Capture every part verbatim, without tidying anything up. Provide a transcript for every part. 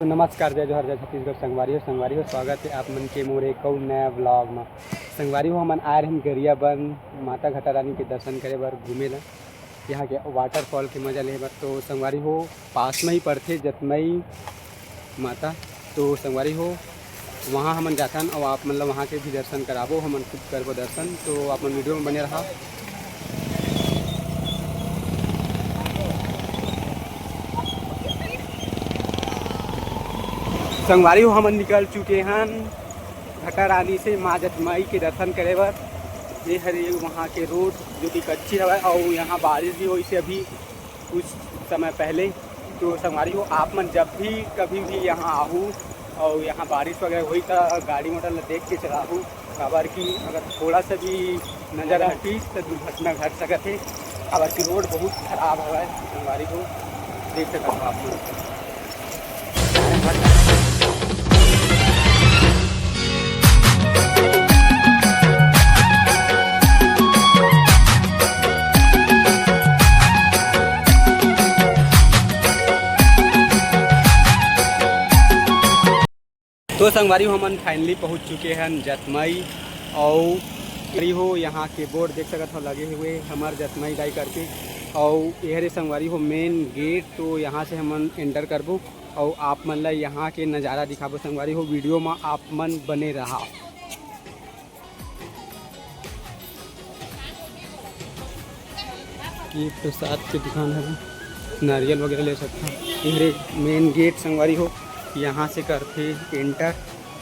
नमस्कार, जय जोहार, जय छत्तीसगढ़। संगवारी हो, संगवारी हो, स्वागत हे आप मन के मोर एक अउ नया vlog म। संगवारी हो, हमन आए रहेन गरियाबंद माता घटा रानी के दर्शन करे बर, घूमे ला। यहाँ के waterfall के मजा ले बर। तो संगवारी हो, पास में ही पड़थे जतमई माता। तो संगवारी हो, वहाँ हमन जाथन अउ आप मन ला वहाँ के भी दर्शन कराबो, हमन खुद करबो दर्शन। तो आप मन video में बने रहा। संगवारी हो, हमन निकल चुके हन घटा रानी से माँ जतमई के दर्शन करे बर। ये हरे वहाँ के road, जो कि कच्ची हवय अउ यहाँ बारिश भी होइस हे अभी कुछ समय पहले। तो संगवारी हो, आप मन जब भी कभी भी यहाँ आहू अउ यहाँ बारिश वगैरह होही, त गाड़ी मोटर ला देख के चलाहू, काबर कि अगर थोड़ा सा भी नजर हटिस, त दुर्घटना घट सकत हे, काबर कि road बहुत खराब हवय संगवारी हो, देख सकत हो आप मन। तो संगवारी हो, हमन finally पहुंच चुके हन जतमई। अउ संगवारी हो, यहाँ के board देख सकत हो लगे हुए हमर जतमई दाई करके। अउ एहरे संगवारी हो main gate, तो यहाँ से हमन enter करबो अउ आप मन ला यहाँ के नज़ारा दिखाबो संगवारी हो। Video म आप मन बने रहा। ये प्रसाद के दुकान हरे, नारियल वगैरह ले सकथव। एहरे main gate संगवारी हो, यहाँ से करथे enter।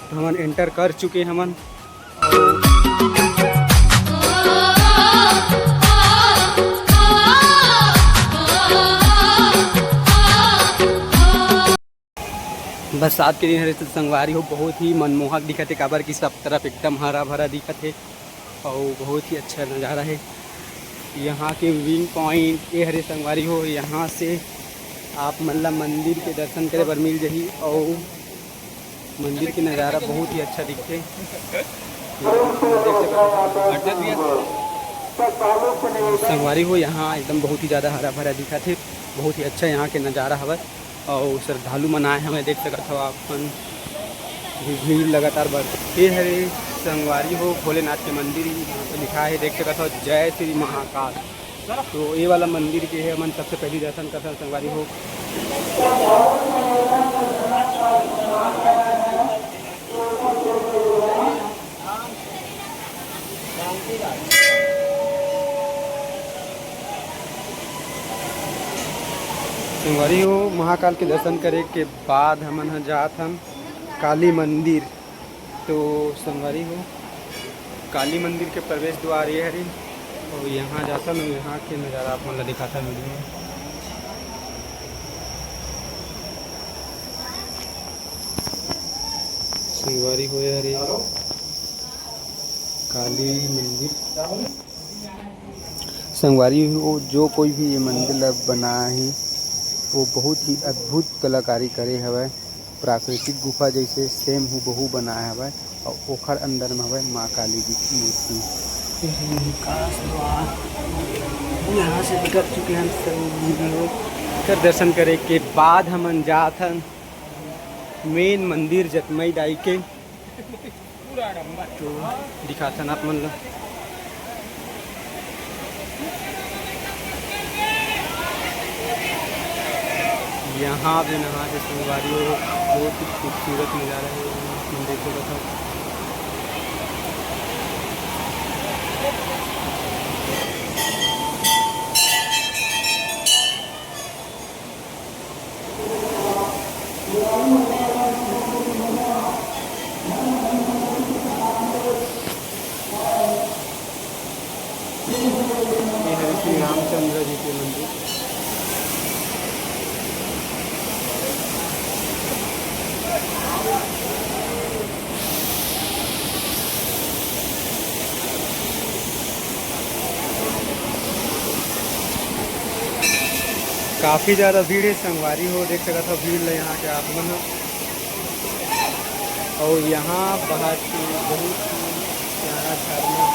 तो हमन enter कर चुके हमन। बरसात के दिन हरे तो संगवारी हो, बहुत ही मनमोहक दिखत हे, काबर कि सब तरफ एकदम हरा भरा दिखत हे अउ बहुत ही अच्छा नज़ारा हे। यहाँ के view point ये हरे संगवारी हो, यहाँ से आप मन ला मंदिर के दर्शन करे बर मिल जही अउ मंदिर के नज़ारा बहुत ही अच्छा दिखथे। देख सकत हो संगवारी हो, यहाँ एकदम बहुत ही ज़्यादा हरा भरा दिखत हे, बहुत ही अच्छा यहाँ के नज़ारा हवय। अउ श्रद्धालु मन आए हवय, देख सकत हव आप मन भी भीड़ लगातार बढ़। ये हरे संगवारी हो भोलेनाथ के मंदिर, यहाँ पे लिखा है, देख सकत हव, जय श्री महाकाल। तो ये वाला मंदिर के हमन सबसे पहले दर्शन करथन संगवारी हो। संगवारी हो, महाकाल के दर्शन करे के बाद हमन ह जात हन काली मंदिर। तो संगवारी हो, काली मंदिर के प्रवेश द्वार ये हरे, अउ यहाँ जाथन अउ यहाँ के नज़ारा आप मन ला दिखाथन video में। संगवारी हो, ये हरे काली मंदिर। संगवारी हो, जो कोई भी ये मंदिर ला बनाए हे, वो बहुत ही अद्भुत कलाकारी करे हवय। प्राकृतिक गुफा जैसे same हूबहू बनाए हवय, अउ ओखर अंदर में हवय माँ काली जी की मूर्ति। प्रवेश द्वार, यहाँ से निकल चुके हैं संगवारी हो। कर दर्शन करे के बाद हमन जात हन main मंदिर जतमई दाई के। तो दिखाथन आप मन ला। यहाँ भी नहा के संगवारी हो, बहुत ही खूबसूरत नज़ारा है, आप मन देख सकत हव। ये है श्री रामचंद्र जी के मंदिर। काफ़ी ज़्यादा भीड़ है संगवारी हो, देख सकत हव भीड़ ल यहाँ के आप मन ह। अउ यहाँ बहुत ही, बहुत ही प्यारा झरना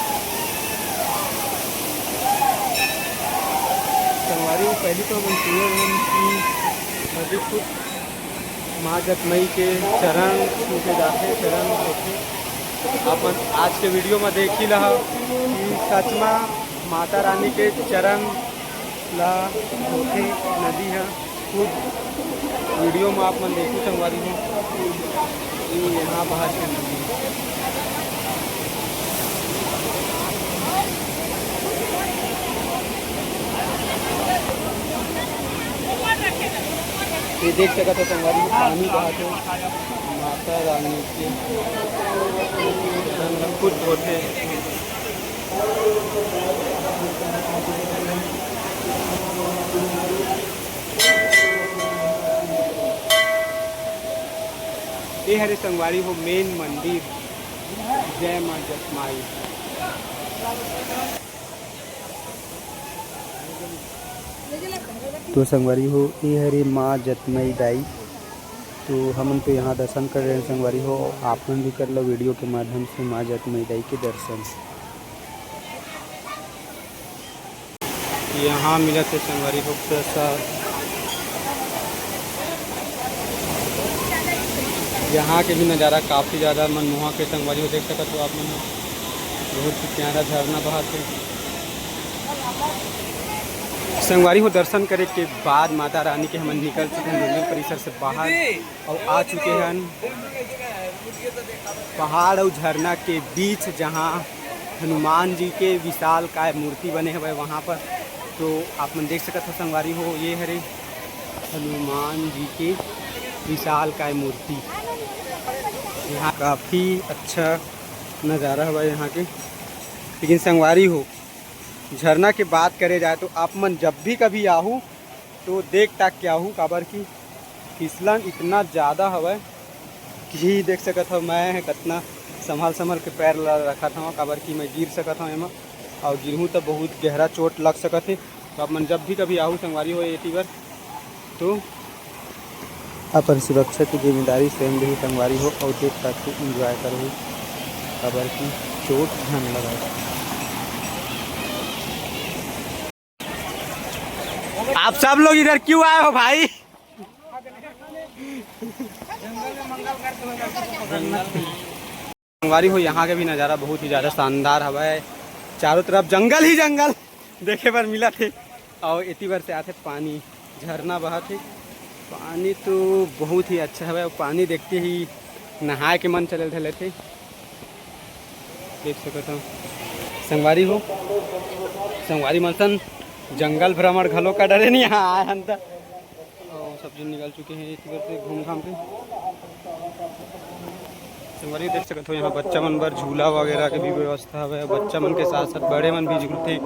संगवारी हो। पहले तो हमन सुने हन कि नदी कुछ माँ जतमई के चरण छू के जाथे, चरण होथे। अपन आज के वीडियो में देख ही लहा कि सच में माता रानी के चरण ला होथे नदी ह। खुद वीडियो में आप मन देखू संगवारी हो, ये यहाँ बाहर के नदी। ये देख सकत हो संगवारी हो, पानी बहत हे, माता रानी के चरण ला खुद धोथे। ये हरे संगवारी हो मेन मंदिर। जय माँ जतमई। तो संगवारी हो, ये हरे माँ जतमई दाई। तो हमन तो यहाँ दर्शन कर रहे हैं संगवारी हो, आप मन भी कर लो वीडियो के माध्यम से माँ जतमई दाई के दर्शन। यहाँ मिलत हे संगवारी हो प्रसाद। यहाँ के भी नज़ारा काफ़ी ज़्यादा मनमोहक हे संगवारी हो, देख सकत हो आप मन ह। बहुत ही प्यारा झरना बहत हे। संगवारी हो, दर्शन करे के बाद माता रानी के हमन निकल चुके हैं मंदिर परिसर से बाहर और आ चुके हैं पहाड़ और झरना के बीच, जहाँ हनुमान जी के विशालकाय मूर्ति बने हवय वहाँ पर। तो आप मन देख सकत हो संगवारी हो, ये हरे हनुमान जी के विशालकाय मूर्ति। यहाँ काफ़ी अच्छा नज़ारा हवय यहाँ के। लेकिन संगवारी हो, झरना के बात करे जाए तो आप मन जब भी कभी आहू तो देख टाक के आहू, काबर कि फिसलन इतना ज़्यादा हवय कि देख सकत हव मैं कतना संभाल संभाल के पैर ला रखत हव, काबर कि मैं गिर सकत हव एमा, और गिरहूँ तो बहुत गहरा चोट लग सकत हे। तो आप मन जब भी कभी आहू संगवारी हो एती बर तो अपन सुरक्षा की जिम्मेदारी स्वयं लेहू संगवारी हो, और देख टाक के एंजॉय करहू, काबर कि चोट झन लगय। आप सब लोग इधर क्यों आए हो भाई? संगवारी हो, यहाँ के भी नज़ारा बहुत ही ज़्यादा शानदार हवय। चारों तरफ जंगल ही जंगल देखे बर मिलत हे, और एती बर से आथे पानी, झरना बहत हे। पानी तो बहुत ही अच्छा हवय, पानी देखते ही नहाए के मन चले धर लेथे। देख सकत हव संगवारी हो, संगवारी मन सन जंगल भ्रमण घलो कर डरे नहीं, यहाँ आए हन त। और सब झन निकल चुके हैं इस घर से घूम घाम के। संगवारी देख सकत हो, यहाँ बच्चा मन बर झूला वगैरह के भी व्यवस्था हवे। बच्चा मन के साथ साथ बड़े मन भी झूलते।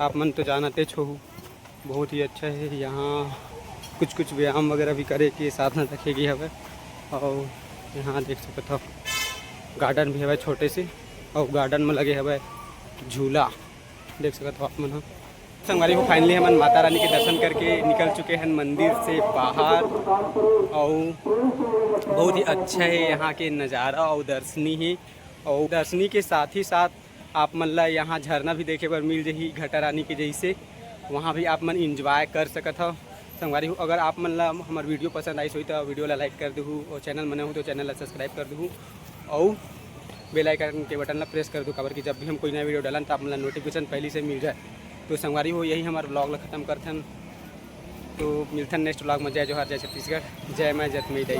आप मन तो जानते छो, बहुत ही अच्छा है। यहाँ कुछ कुछ व्यायाम वगैरह भी करे के साधन रखे गए हवे। और यहाँ देख सकत हो, गार्डन भी हवे छोटे से, और गार्डन में लगे हवे झूला, देख सकत हो आप मन ह। संगवारी हो, फाइनली हमन माता रानी के दर्शन करके निकल चुके हैं मंदिर से बाहर। और बहुत ही अच्छा है यहाँ के नज़ारा और दर्शनी है। और दर्शनी के साथ ही साथ आप मन ला यहाँ झरना भी देखे बर मिल जही, घटा रानी के जैसे, वहाँ भी आप मन एंजॉय कर सकत हव। संगवारी हो, अगर आप मन ला हमर वीडियो पसंद आइस होही तो वीडियो ला लाइक कर देहू, और चैनल में नवा हो तो चैनल ला सब्सक्राइब कर देहू, और बेल आइकन के बटन ला प्रेस कर दो, काबर कि जब भी हम कोई नया वीडियो डालन तो आप मन ला नोटिफिकेशन पहले से मिल जाए। तो संगवारी हो, यही हमारे व्लॉग ला खत्म करथन। तो मिलथन नेक्स्ट व्लॉग में। जय जोहार, जय छत्तीसगढ़, जय माँ जतमई दाई।